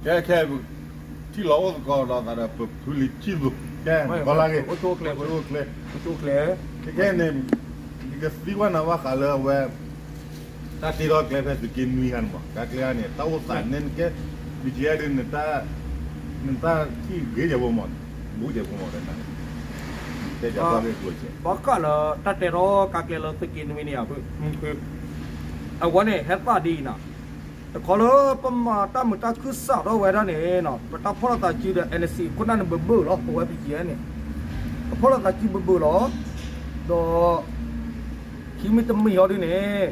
ကဲခဲ ထံၣ်လီၤအိၣ်သကိးဒီးသးဒီးပဖုလံၤဆံၣ်သူ, ကဲ ကီလၢဂ့ၤ, အိၣ်ဆူၣ်အိၣ်ချ့, ခဲခဲန့ၣ် ယကသံကွၢ်နၤဘၣ်ဃးလၢအဝဲ တၢ်တ့ထီၣ်ကျဲဖဲသုးက့နွံခါန့ၣ်မး, ကါကျဲန့ၣ် တၢ်အိၣ်သးန့ၣ်ကဲ ဘံၣ်က့အဲၣ်ဒုး နတၢ်ထံၣ်ဂ့ၤယဲၢ်ဖိမး, ဘူးယဲၢ်ဖိမး, တဲပျးဘၣ်ဂ့ၢ်ကျိၤစဲး ဘၣ်ဃးလၢတၢ်တ့ထီၣ်ကါကျဲလၢသုးက့နွံန့ၣ်ဧါ, အဝဲန့ၣ်ဟဲသၣ်ဒ်အံၤနီၤ, တခီလၢပမၤတၢ်မုာ်တၢ်ခုၣ်စးထီၣ်ဝဲဒၣ်န့ၣ် ပတၢ်ဖီၣ်လိာ်သးစုဒီး NCA ခိၣ်နၢ်န့ၣ် ဘၢဘၢလီၤ, ပဝဲ ဘံၣ်က့အဲၣ်ဒုး န့ၣ် ပဖီၣ်လိာ်သးစုဘၢဘၢလီၤ, ဒီး ခံမံၤတမံၤအီၤဒုးန့ၣ်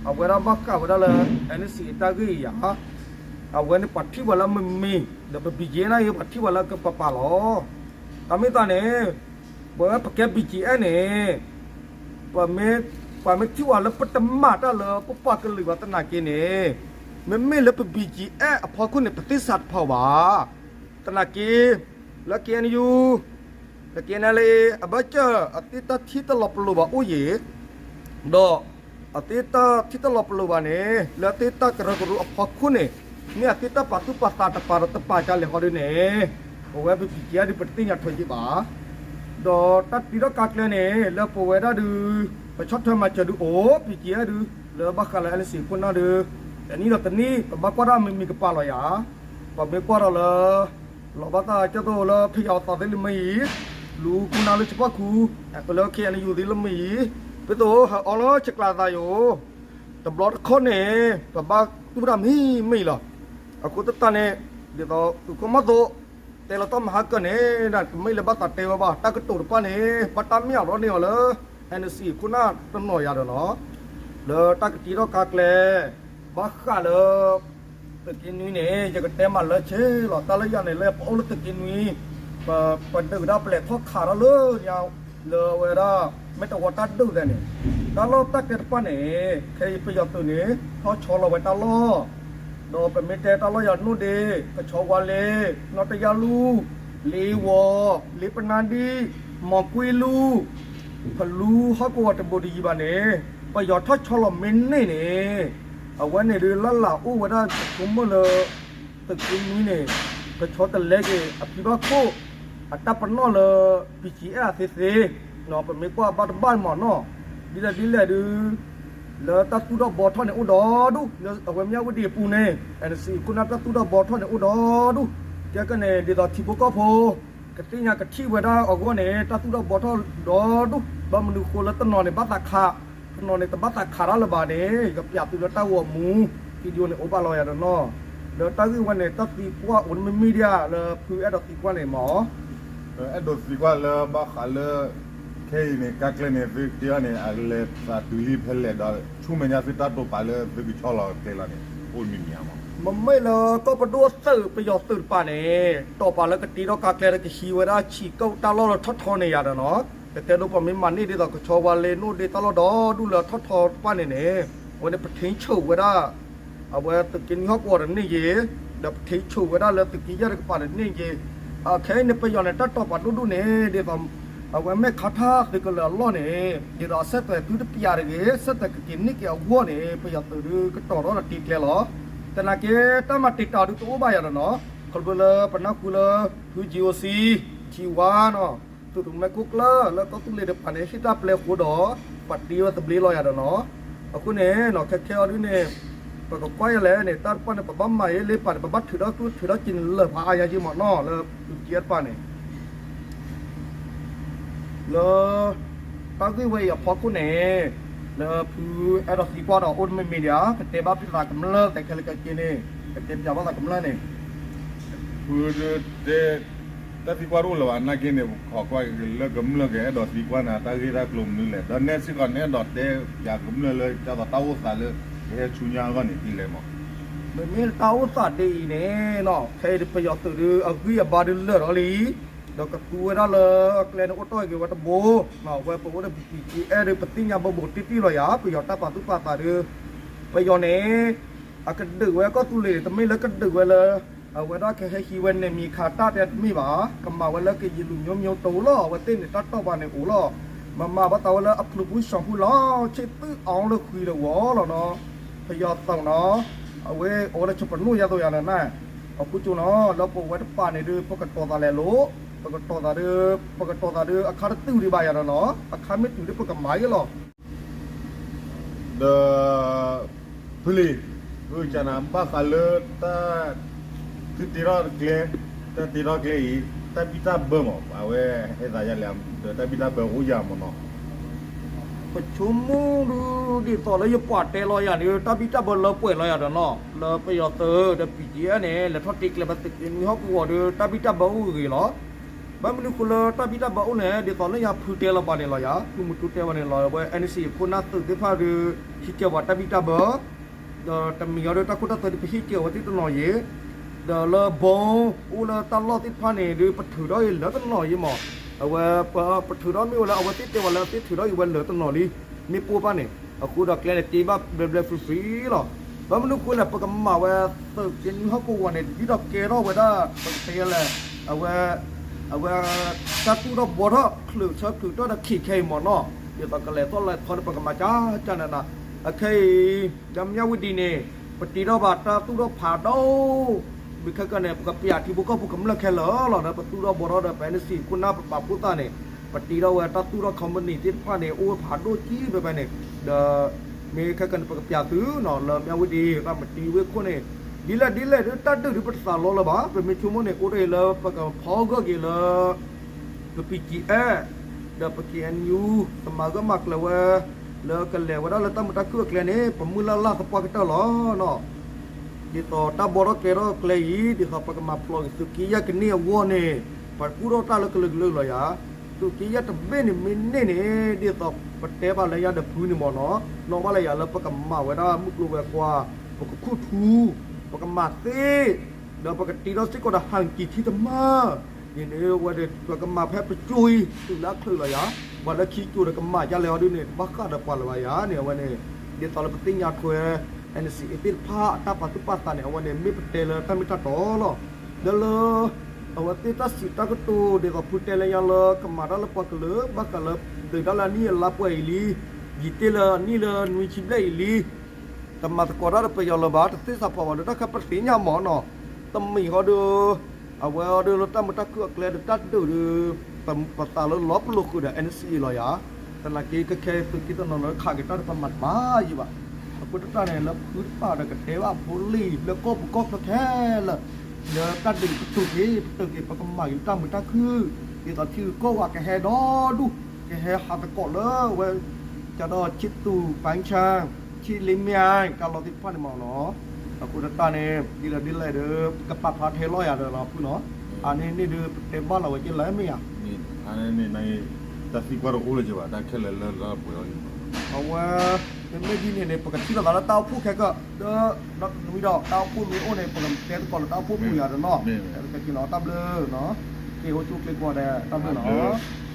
အဝဲဒၣ်ဘၣ်ဃးဝဲဒၣ်လၢ NCA တၢ်ဂ့ၢ်အံၤယါ, အဝဲန့ၣ်ပှၤထံၣ်ပှၤလၢမ့မ့ၢ် ဒီးပ ဘံၣ်က့အဲၣ်ဒုး န့ၣ် ပှၤထံၣ်ပှၤလၢကပၤပၤလီၤ. တၢ်မ့ၢ်သးန့ၣ် ပဝဲပကဲ ဘံၣ်က့အဲၣ်ဒုး န့ၣ် ပှၤမ့ၢ်ထံၣ်ဝဲလၢပတမၤတၢ်လၢပပှၤကလုာ်ဘၣ်သနာ်က့န့ၣ်, မ့မ့ၢ်လၢပ ဘံၣ်က့အဲၣ်ဒုး အဖီခိၣ်န့ၣ် ပသ့စးတဖၣ်ဘၣ်. သနာ်က့ လၢ KNU, လၢ KNLA အဘၢၣ်စၢၤ အသ့တၢ်ထံၣ်တၢ်လီၤပလိာ်ဘၣ်အိၣ်ယံၤ, ဒီး အသ့တၢ်ထံၣ်တၢ်လီၤပလိာ်ဘၣ်န့ၣ် လၢအသ့တၢ်ကရၢကရိအဖီခိၣ်န့ၣ် မ့ၢ်အသ့တၢ်ပာ်သူၣ်ပာ်သးတပၤဒီးတပာ်ကလဲာ်ဃီဒုးန့ၣ်, ပဝဲပ ဘံၣ်က့အဲၣ်ဒုး ပတသ့ၣ်ညါထွဲယံၤဘၣ်. ဒီးတၢ်တ့ထီၣ်ကါကျဲန့ၣ် လၢပဝဲဒၣ်ဒုး ပဆီၣ်ထွဲမၤစၢၤဒုးအိၣ် ဘံၣ်က့အဲၣ်ဒုး လၢဘၣ်ဃးလၢ NCA ခိၣ်နၢ်ဒုး တနံၣ်ဒီးတနံၣ် ပဘၣ်ကွၢ်တၢ်မံၤမံၤကပၤလီၤယါ, ပမ့ၢ်ကွၢ်ဒီးလၢ လီၤဘၣ်သးကၢ်သိးလၢဖယီၤသးသ့လၢမ့ၢ်အံၤ, လူၤခိၣ်နၢ်လၢဆၢဖီၣ်ခူ လၢ KNU သ့လၢမ့ၢ်အံၤ, ပသိးဟဲအီလၢဆဲးကျိးသးယိာ်, တဘျီတခီၣ်န့ၣ် ပဘၣ်တူၢ်တၢ်မံၤမံၤလီၤ. အဃိသတးန့ၣ် ဒ်သိးသုးခိၣ်မီၢ်သိး တဲလီၤတၢ်မဟါကၢန့ၣ် တမ့ၢ်လၢဘၣ်သးတဲဝဲဘၣ်, တၢ်ကတိၤတဖၣ်န့ၣ် ဘၣ်တၢ်မ့ၢ်အီၤဒီးန့ၢ်အီၤလၢ NCA ခိၣ်နၢ်တနီၤယါဒီးနီၤ, လၢတၢ်ကတ့ထီၣ်ကါကျဲ ဘၣ်ဃးလၢ သုးက့နွံန့ၣ် ယကတဲမးလၢဆ့လီၤ, တၢ်လၢယၤန့ၣ် လၢပအိၣ်လၢသုးက့နွံ ပဒုးဒၣ်ပလဲၤထီၣ်ခးထီၣ်လၢညါ လၢအဝဲဒၣ် မဲာ်တဝီတၢ်ဒုးသဲးန့ၣ်, တၢ်လီၢ်တၢ်ကျဲတဖၣ်န့ၣ် ခဲအံၤပယီၤသုးန့ၣ် ထီၣ်ဆီလီၤဝဲတၢ်လီၢ်, ဒီးပမ့ၢ်တဲတၢ်လီၢ်ယၤနိၣ်ဒ့, ကဆီဝါလ့, နီၢ်တယၢ်လူၢ်, လ့ဝီၤ, လ့ပနါဒံၣ်, မီၤကွ့လူၢ် ဖလူဟီၣ်ကဝီၤတဘိးတယံၤဘၣ်န့ၣ် ပယီၤထီၣ်ဆီလီၤမ့ၢ်န့ၢ်န့ၣ်, အဝဲန့ၣ်ဒုးလၢ်လၢ်အိၣ်ဝဲဒၣ်ဆိကမိၣ်လၢ သုးက့နွံန့ၣ် ကဆီတလဲက့ၤအဖံဘၣ်ခိၣ် အတၢ်ပနီၣ်လၢ ဘံၣ်ကၠံအဲၣ် အသ့သ့, ပမ့ၢ်ကွၢ်ဘၣ်တဘၣ်မးနီၤ, ဒ်လဲၣ်ဒ်လဲၣ်ဒုး လၢတၢ်သူၣ်ထီၣ်ဘှီထီၣ်န့ၣ်အိၣ်ဒီဒူၣ်, လၢအဝဲမၠၣ်ဝတံၣ်အပူၤန့ၣ် NCA ခိၣ်နၢ်တၢ်သူၣ်ထီၣ်ဘှီထီၣ်န့ၣ်အိၣ်ဒီဒူၣ်, ကဲကန့ၣ် ဒ်သိးထံဖိကီၢ်ဖိ ကသ့ၣ်ညါကထံၣ်ဝဲဒၣ်အဂီၢ်န့ၣ် တၢ်သူၣ်ထီၣ်ဘှီထီၣ်ဒီဒူၣ်, ဘၣ်မနုၤဃိလၢတနီၤန့ၣ်ဘၣ်သးခး, တနီၤန့ၣ်တဘၣ်သးခးတၢ်လၢၤဘၣ်န့ၣ် ယကပျးသုလၢတၢ်ဂီၤမူ video န့ၣ်အိၣ်ဘၣ်လီၤယၤဒီးနီၤ, လၢတၢ်ဂ့ၢ်ဝဲန့ၣ် တၢ်သံကွၢ်အိၣ်တမံၤမံၤဒံးဧါ လၢဖုအဲၣ်ဒိးသံကွၢ်န့ၣ်မး အဲၣ်ဒိးသံကွၢ်လၢဘၣ်ဃးလၢ ခဲအံၤန့ၣ် ကါကျဲန့ၣ် သုက့ၤအီၤန့ၣ် အလဲၤသးတုၤလံဖဲလဲၣ်ဒီး ဆူမဲာ်ညါသုတၢ်တိာ်ပာ်လၢသုကဆီလီၤကျဲလီၤန့ၣ် အိၣ်မံၤမံၤဧါမး, မ့မ့ၢ်လၢကီၢ်ပဒိၣ်သုးပယီၤသုးတပၤန့ၣ် တိာ်ပာ်လၢကတ့ထီၣ်ကါကျဲဒီးကဟံးဝဲဒၣ်ဆံးကိာ်တၢ်လီၢ်လၢထီၣ်ထီန့ၣ်ယၤဒီးနီၤ, ကတဲဒိပမ့ၢ်မၤန့ၢ်ဒ်သိးကဆီဝါလ့နိၣ်ဒ့တၢ်လီၢ်ဒီဒူၣ်လၢထီၣ်ထီတပၤန့ၣ်န့ၣ် အဝဲန့ၣ်ပထ့ဆိဝဲဒၣ် အဝဲသုးက့နွံဟီၣ်ကဝီၤတန့ၢ်ယ့ၤ, ဒီးပထ့ဆိဝဲဒၣ်လၢသုးက့ယဲၢ်တကပၤတန့ၢ်ယ့ၤ, ခဲအံၤန့ၣ် ပယီၤန့ၣ် တၢ်တိာ်ပာ်ဒိၣ်ဒိၣ်န့ၣ် ဒ်သိး အဝဲမဲာ်ခါထါသုးကလၢၤအလီၢ်န့ၣ် ဒ်သိးအဆက်သွယ်သုတပျးတဂ့ၤ, ဆက်သွယ်ကက့ၤန့ၢ်က့ၤအဂီၢ်န့ၣ် ပယီၤသုးဒုးကတီၤထီၣ်ဒီးတ့ကျဲလီၤ. သနာ်က့ တၢ်မၤတံာ်တာ်ဒုးတအိၣ်ဘၣ်ယၤဒီးနီၤ, ခီဖျိလၢပနၢ်ဟူလၢ ဖု GOC, ထံဝါနီၤ, သုးတမဲခိၣ်ကျၢၢ်လၢကီၢ်သူလ့ၤတဖၣ်န့ၣ် ဟ့ၣ်တၢ်ပျဲဃိဒီး ပှၤတ့ဝဲသဘျ့လီၤယၤဒီးနီၤ, အဃိန့ၣ်နီၤ ခဲခဲအီၤဒုးန့ၣ် ပကကွၢ်ယဲလဲၣ်န့ၣ် တၢ်တဖၣ်န့ၣ် ပဘၣ်မၤအ့လ့ပာ်န့ၣ် ပဘၣ်ထုးဒီးကျိၣ်ထုးဒီးစ့န့ၣ် လၢာ်ဖးအါယၤယ့ၢ်မးနီၤ လၢဖုက့တဖၣ်န့ၣ် လၢ တၢ်ဂ့ၢ်ဝဲအံၤအဖီခိၣ်န့ၣ် လၢဖုအဲၣ်ဒိးသံကွၢ်ဒီးအိၣ်တမံၤမံၤဒံးဧါ, ကတဲဘၣ်ဖဲသးကမျၢၢ်သဲခဲလၢာ်ခဲဆ့န့ၣ်, ကတဲပျးဘၣ်သးကမျၢၢ်န့ၣ်, ဖုတဲ တၢ်သံကွၢ်တအိၣ်လၢၤဘၣ် နာ်က့န့ၣ် ပခိးကွၢ်လၢကမျၢၢ်ကအဲၣ်ဒိးသံကွၢ်နၤ တၢ်ဂ့ၢ်တၢ်ကျိၤမနုၤလဲၣ်, ဒီးနဲစ့ၢ်ကီးနအဲၣ်ဒိးတဲပျးကမျၢၢ်လၢ ဒ်သိးတၢ်အိၣ်သးလၢ ကဟဲဆူညါအဂီၢ်န့ၣ် ဒ်လဲၣ်မး, မ့မ့ၢ်တၢ်အိၣ်သးဒ်အံၤန့ၣ်နီၤ ခဲအံၤပယီၤသုးဒုး အဂံၢ်အဘါဒုးလၢာ်ဒီးလံ ဒီးကသူဝဲဒၣ်လၢကျဲန့ၣ်အိၣ်တီၢ်က့ၤဝဲတဘိ, ဝဲပအိၣ်ဒီး ဘံၣ်ကၠံအဲၣ်ဒုး ပသ့ၣ်ညါဘိးဘိးတံၢ်တံၢ်လီၤယၤ, ပယီၤတၢ်ပာ်သူၣ်ပာ်သးဒုး, ပယီၤန့ၣ် အကဒုးဝဲကီၢ်သူလ့ၤန့ၣ် တမ့ၢ်လၢကဒုးဝဲလၢ အဝဲဒၣ်ကဟဲဟံးဝဲန့ၣ်မံၤခးတၢ်တဲတမ့ၢ်ဘၣ်, ကမၤဝဲလၢကယံာ်လူၤမျိုးမျိုး တအိၣ်လီၤ, အဝဲသ့ၣ်န့ၣ်တၢ်တိာ်ပာ်န့ၣ်အိၣ်လီၤ, မၤမၤဘၣ်သးဝဲလၢအဖျိးဖုစီၤဖုလီၤ, ဆ့ၣ်သုအီၤလၢဃံတဝီလီၤနီၤ, ပယီၤသုးနီၤ, အဝဲအိၣ်ဝဲလၢဆပနိၣ်ယါသိးယၤလၢန ပူၤကၠိနီၤ လၢပဝဲတပၤန့ၣ်ဒုး ပကတီၤသးလဲၤလိၤ, ပကတီၤသးဒုး ပကတီၤသးဒုး အခါတတုၤဒံးဘၣ်ယၤဒီးနီၤ အခါမ့ၢ်တုၤဒုးပကမၤအီၤလီၤ. ဒီး ဖုလံၤ ဖုကနၤ ဘၣ်ဃးလၢတၢ် သုတ့ထီၣ်ကျဲ တၢ်တ့ထီၣ်ကျဲအံၤ တၢ်ဘံၣ်တၢ်ဘၢမး အဝဲဟဲသးယၤလဲၣ် ဒီးတၢ်ဘံၣ်တၢ်ဘၢအိၣ်ယၤမးနီၤ. ပဆိကမိၣ်ဒုး ဒ်သိးလၢယပှၤတဲလီၤယၤန့ၣ် တၢ်ဘံၣ်တၢ်ဘၢလၢပှဲၤလီၤယၤဒီးနီၤ လၢပယီၤသုးဒီး ပံၣ်ကၠံၣ်အဲၣ် န့ၣ် လဲၤထီၣ်တ့ကျဲဘၣ်သုးက့နွံဟီၣ်ကဝီၤဒီး တၢ်ဘံၣ်တၢ်ဘၢအိၣ်ဂ့ၤလီၤ. ဘၣ်မနုၤဃိလၢတၢ်ဘံၣ်တၢ်ဘၢအိၣ်န့ၣ် ဒ်သိးလၢယၤဖုတဲလီၤပှၤန့ၣ်လီၤယၤ ဖုမူတူတဲပှၤန့ၣ်လီၤ အဝဲ NCA ခိၣ်နၢ်သုးသ့ၣ်တဖၣ်ဒီး ဟံးကၢၤပှၤတၢ်ဘံၣ်တၢ်ဘၢ ဒီးတမံၤအီၤဒီးတၢ်ခိတၢ်သွဲဒုး ပဟ့ၣ်ကၢၤဝဲသ့ၣ်တနီၤယံၤ, ဒီးလၢ bomb အိၣ်လၢတၢ်လီၢ်သ့ၣ်တဖၣ်န့ၣ်ဒုး ပထုးထီၣ်အံၤလၢတနီၤယံၤမး, အဝဲ ပထုးထီၣ်မ့ၢ်ဝဲလၢ အဝဲသ့ၣ်တဲဝဲလၢသ့ၣ်ထုးထီၣ်အံၤဝဲလၢတနီၤလံ, မ့ၢ်ပိၢ်ဘၣ်န့ၣ်, အဃိဒီးကျဲန့ၣ်တ့ဘၣ်ဘျဲဘျဲဖုဖုလီၤ. ဘၣ်မနုၤဃိလဲၣ် ပကမၤဝဲသုးက့နွံဟီၣ်ကဝီၤန့ၣ် ဒ်သိးကဲထီၣ်ဝဲဒၣ် ပကတဲလဲၣ်, အဝဲ အဝဲ တၢ်သူၣ်ထီၣ်ဘှီထီၣ်ချုးဆၢချုးကတီၢ်ဒီးခံခဲအံၤမးနီၤ, ဒ်သိးကလဲၤထီၣ်လဲၤထီန့ၣ် ပကမၤကၢ်ကၢ်နးနး, အခဲအံၤ ဒီးမၠၣ်ဝတံၤန့ၣ် ပတ့ထီၣ်ဘၣ်တၢ်သူၣ်ထီၣ်ဖးဒိၣ်, မ့ၢ်ခဲကနံၣ်န့ၣ် ပကပျးထံဖိကီၢ်ဖိကမျၢၢ်ခဲလၢာ်လီၤ, ဒီးပသူၣ်ထီၣ်ဘှီထီၣ်ဒီး ပ NCA ခိၣ်နၢ်ပပာ်ဖှိၣ်သးန့ၣ်, ပတ့ထီၣ်ဝဲတၢ်သူၣ်ထီၣ် company သ့ၣ်တဖၣ်န့ၣ် အိၣ်ဝဲဖးဒိၣ်ကံဘဲဘဲန့ၣ်, ဒီး မ့ၢ်ခဲကနံၣ်န့ၣ် ပကပျးသုနီၤ လၢမၠၣ်ဝတံၤ ရၤမတံဝ့ၢ်ခိၣ်န့ၣ်, ဒ်လဲၣ်ဒ်လဲၣ်ဒ်တၢ်ဒုးဒုးပတသးလီလၢၤဘၣ်, ပမ့ၢ်ဆိကမိၣ်န့ၣ် အိၣ်တ့ၢ်လၢပကဖီဂၢၢ်က့ၤလၢ ပ ပံၣ်ကၠံၣ်အဲၣ် ဒီးပ KNU ကမၤဂၢၢ်မၤကျၢၤဝဲ လၢကလဲၤဝဲဒၣ်လၢတၢ်မုာ်တၢ်ခုၣ်အကျဲန့ၣ် ပမုၢ်လၢ်လၢ်သပှၢ်ကတၢၢ်လီၤနီၤ. ဒ်သိးတၢ်ဘှီထီၣ်ကျဲထီၣ်ကျဲအံၤ ဒ်သိးပကမၤဖျိးက့ၤသုးက့ယဲၢ်ကန့ၢ်အဂီၢ်န့ၣ် ပကူၣ်ထီၣ်တၢ်လၢကလုာ်ကလုာ်လီၤယၤ, သုးက့ယဲၢ်တဘ့ၣ်န့ၣ်မ့ၢ်န့ၢ်န့ၣ် ဒ်သိးပတဲဘၣ်လၢညါဒီးဖုန့ၣ်မးနီၤ, နီၣ်ဘၣ်လၢယၤလၢပကမၤဝဲဒၣ်မုၢ်ကျိၤဝဲၤကွာ်, ပကခူၣ်ထူ, ပကမၤသ့, ဒီးပကတ့ထီၣ်စ့ၢ်ကီးဒီးဟၣ်ကံၢ်ထံတမၢ် န့ၣ်န့ၣ် အဝဲန့ၣ် ပကမၤဖဲပကၠိအံၤ တုၤလၢအချုးလီၤယၤ, ပှၤလၢခံကၠိဒီးကမၤဒ်လဲၣ်အီၤဒ်န့ၣ် တဘၣ်ဃးဒီးပှၤလၢၤဘၣ်ယၤန့ၣ် အဝဲန့ၣ်, ဒ်သိးလၢပသ့ၣ်ညါထွဲ NCA သ့ၣ်တဖၣ်အတၢ်ပာ်သူၣ်ပာ်သးန့ၣ် အဝဲန့ၣ် မ့ၢ်ပတဲလၢတၢ်မ့ၢ်တၢ်တီလီၤ. ဒီးလၢ အဝဲသ့ၣ်တၢ်စံးတၢ်ကတိၤ ဒ်သိးဖုတဲလၢညါလၢ ကမၤတၢ်လၢပှၤကလုာ် ဘၣ်ဃးလၢ ဒုးတၢ်လၢအနံၣ်အလါပှဲၤအံၤလံ, ယံာ်တ့ၢ်လၢအနံၣ်လၢနွံဆံဘျဲၣ်အံၤလံ တမၤသကိးတၢ်ဒီးပယီၤလၢၤဘၣ် တသ့ၣ်ညါဖးဘၣ်ဒီး တၢ်ခဲပသ့ၣ်ညါမးနီၤ, တမံၤဃီဒီး အဝဲအီၤဒီးလၢတၢ်မုာ်တၢ်ခုၣ်အကျဲဒီးတၢ်ဒုးဒီး ပသးလၢလီၤပလိာ်ဃုာ်ဒီး NCA လီၤယၤ, သနာ်က့ ကခဲသုးက့တနီၤနီၤ ခးက့ၤတၢ်ဒီးပမၤတဘၣ်ယံၤဘၣ်, အဃိတၢ်န့ၣ် လၢဖုတပာ်ဒီးကတဲဘၣ်ဖိလံၤ လၢကီၢ်ပူၤကီၢ်ချၢခဲလၢာ် လၢတၢ်ဒုးပတုာ်က့ၤ ပတုာ်က့ၤ ပကမၤက့ၤလၢတၢ်မုာ်တၢ်ခုၣ်, ဒ်သိးထံဂုၤကီၢ်ဂၤကဟဲဒီဒူၣ်, ကဟဲဟးသကိးလၢဝဲ ကဒီးဆံးသူၣ်ပၣ်ဆၣ်, ဆံးလ့မၠဲၣ် တၢ်လီၢ်သ့ၣ်တဖၣ်န့ၣ်မးနီၤ, အဃိတၢ်န့ၣ် ဒ်လဲၣ်ဒ်လဲၣ်ဒီး ကပာ်ဖျါထဲလီၤယၤဒီးလီၤဖုနီၤ, အန့ၣ်န့ၣ်ဒီး ပတဲဘၣ်လီၤဝဲက့လၢမ့ၢ်ဧါ, အန့ၣ်န့ၣ် တၢ်သံကွၢ်တအိၣ်လၢၤဘၣ် တၢ်ခဲလၢာ်လၢလၢပှဲၤလီၤန့ၣ်, အဝဲ မ့မ့ၢ်ဒ်န့ၣ်န့ၣ် ပကထံၣ်လိာ်သးလၢတၢ်အိၣ်ဖှိၣ်ခဲကၢၢ်, ဒီးနီၢ်ကနွံဒီး တၢ်အိၣ်ဖှိၣ်မ့ၢ်အိၣ်န့ၣ် ပကတဲသကိးလၢတၢ်အိၣ်ဖှိၣ်ပူၤယၤဒီးနီၤ, တၢ်ဘျုးနီၤ, က့ၤအိၣ်ဆူၣ်အိၣ်ချ့ကွၢ်ဒီး တၢ်ဘျုးနီၤ.